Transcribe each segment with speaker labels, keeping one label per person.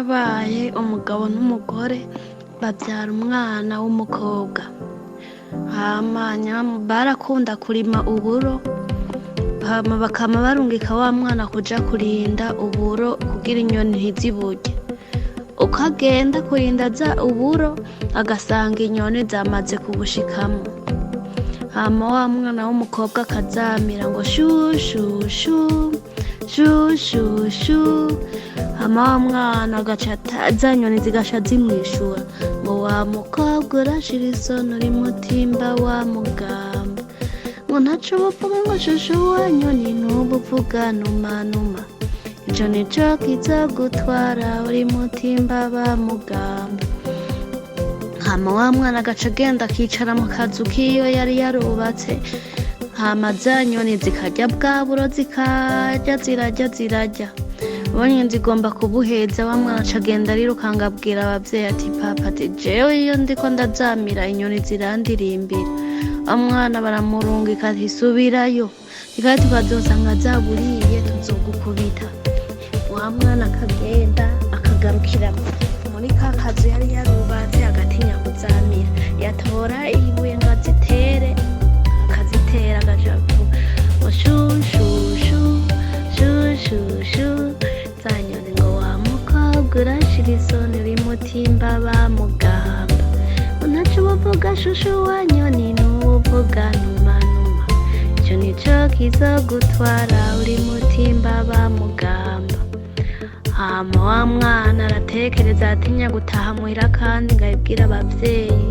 Speaker 1: Harabaye umugabo n'umugore bavyara umwana w'umukobwa. Hama barakunda kurima uburo, hama bakama barungika wa mwana kuja kurinda uburo kugira inyoni ntiziburye. Uko agenda kurinda za uburo, agasanga inyoni zamaze kubushikamwo. Hama wa mwana w'umukobwa akazamira ngo shushushu, shushushu. Hama wa mwana agaca za nyoni zigaca zimwishura ngo wa mukobwa urashira isoni uri mutimba wa mugamba, ngo ntaco ubuvuga ngo shushu wa nyoni ntubuvuga numa numa, ico nico kizogutwara uri mutimba wa mugamba. Hama wa mwana agaca agenda akicara mu kazu kiwe yari yarubatse, hama za nyoni zikarya bwa buro, zikarya zirarya zirarya, ubonye zigomba kubuheza. Wa mwana aca agenda arirukanga abwira abavyeyi ati papa, ati jewe iyo ndiko ndazamira inyoni zirandirimbira. Wa mwana baramurungika ati subirayo, kandi tukazosanga zaburiye tuzogukubita. Wa mwana akagenda akagarukira muri ka kazu yari yarubatse, agatinya kuzamira, yatora ibuye ngo azitere, akazitera agaca avuga ngo shushushu shushushu. Za nyoni ngo wa mukobwa urashira isoni uri mutimba ba mugamba, ngo ntaco ubuvuga shushu wa nyoni ntubuvuga numa numa, ico nico kizogutwara uri mutimba ba mugamba. Hama wa mwana aratekereza, atinya gutaha muhira kandi ngo abibwire abavyeyi.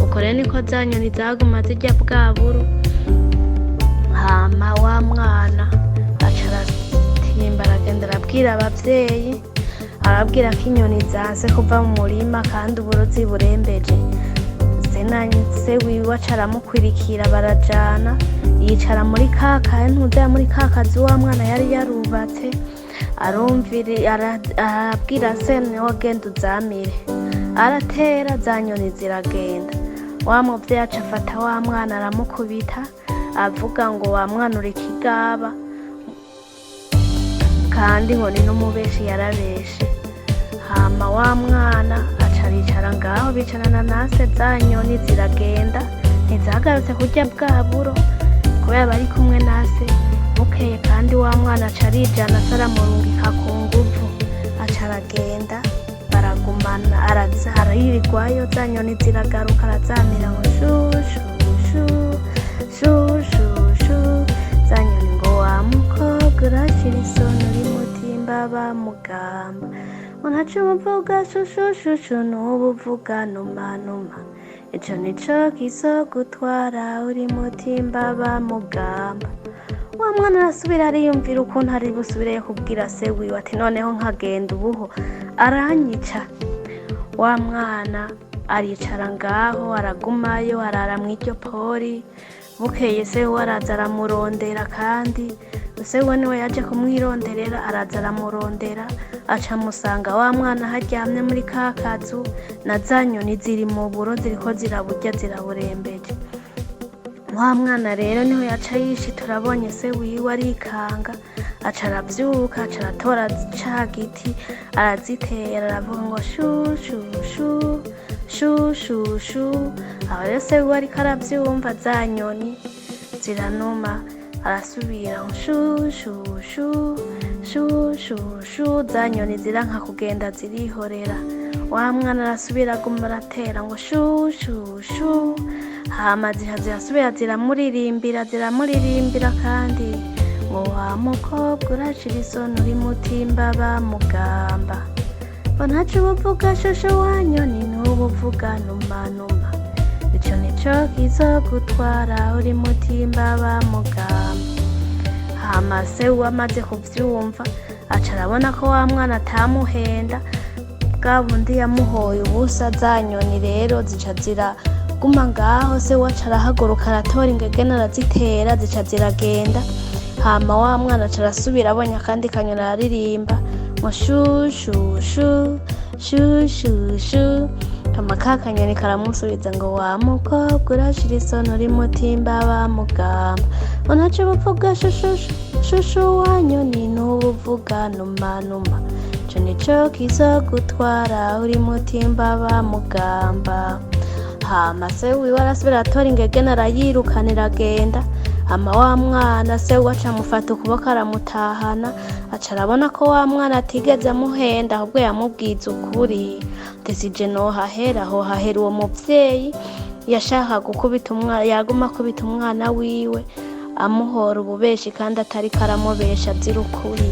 Speaker 1: Uko rero niko za nyoni zaguma zirya bwa buro. Hama wa mwana aca aratimba aragenda arabwira abavyeyi, arababwira ko inyoni zanse kuva mu murima kandi uburo ziburembeje. Se na se wiwe aca aramukwirikira barajana, yicara muri ka kantuza, muri ka kazu wa mwana yari yarubatse, arumvira, arabwira se niwe agenda uzamire. Aratera za nyoni ziragenda. Wa muvyeyi aca afata wa mwana aramukubita, avuga ngo wa mwana uri ikigaba, kandi ngo ni n'umubeshi yarabeshe. Hama wa mwana aca aricara ngaho bicarana nase, za nyoni ziragenda ntizagarutse kurya bwa buro kubera bari kumwe nase. Bukeye kandi wa mwana aca arijana, se aramurungika ku nguvu, aca aragenda baragumana, araza aririrwayo, za nyoni ziragaruka, arazamira ngo shushushu shushushu. Za nyoni ngo wa mukobwa urashira isoni uri mutimba ba mugamba, ngo ntaco ubuvuga shushushushu ntubuvuga numa numa, ico nico kizogutwara uri mutimba ba mugamba. Wa mwana arasubira ariyumvira ukuntu ari busubireyo kubwira se wiwe, ati noneho nkagenda ubuho aranyica. Wa mwana aricara ngaho aragumayo, arara mw'iryo pori. Bukeye se wiwe araza aramurondera, kandi se wiwe niwe yaje kumwironderera, araza aramurondera, aca amusanga wa mwana aharyamye muri ka kazu, na za nyoni ziri mu buro ziriko ziraburya ziraburembeje. Wa mwana rero niho yaca yishitura abonye se wiwe, arikanga, aca aravyuka, aca aratora ca giti arazitera, aravuga ngo shushushu shushushu. Aho rero se wiwe ariko aravyumva, za nyoni ziranuma, arasubira ngo shushushu shushushu, za nyoni ziranka kugenda zirihorera. Wa mwana arasubira aguma aratera ngo shushushu. Hama ziha zirasubira ziramuririmbira, ziramuririmbira kandi ngo wa mukobwa urashira isoni uri mutimba ba mugamba, ngo ntaco ubuvuga shushu wa nyoni ntubuvuga numa numa, ico nico kizogutwara uri mutimba ba mugamba. Hama se wiwe amaze kuvyumva, aca arabona ko wa mwana atamuhenda, bwa bundi yamuhoye ubusa. Za nyoni rero zica ziraguma ngaho. Se we aca arahaguruka, aratora ingegene arazitera, zica ziragenda. Hama wa mwana aca arasubira, abonye akandi kanyoni araririmba ngo shushushu shushushu. Hama ka kanyoni karamusubiza ngo wa mukobwa urashira isoni uri mutimba ba mugamba, ngo ntaco ubuvuga shushushu shushu wa nyoni ntubuvuga numa numa. Ico nico kizogutwara uri mutimba bamugamba. Hama se wiwe arasubira atora ingegene arayirukana iragenda. Hama wa mwana se we aca amufata ukuboko aramutahana, aca arabona ko wa mwana atigeze amuhenda ahubwo yamubwiza ukuri. Ati sije nohahera, hohahera uwo muvyeyi yashaka gukubita umwana, yaguma akubita umwana wiwe amuhora ububeshi kandi atariko aramubesha azira ukuri.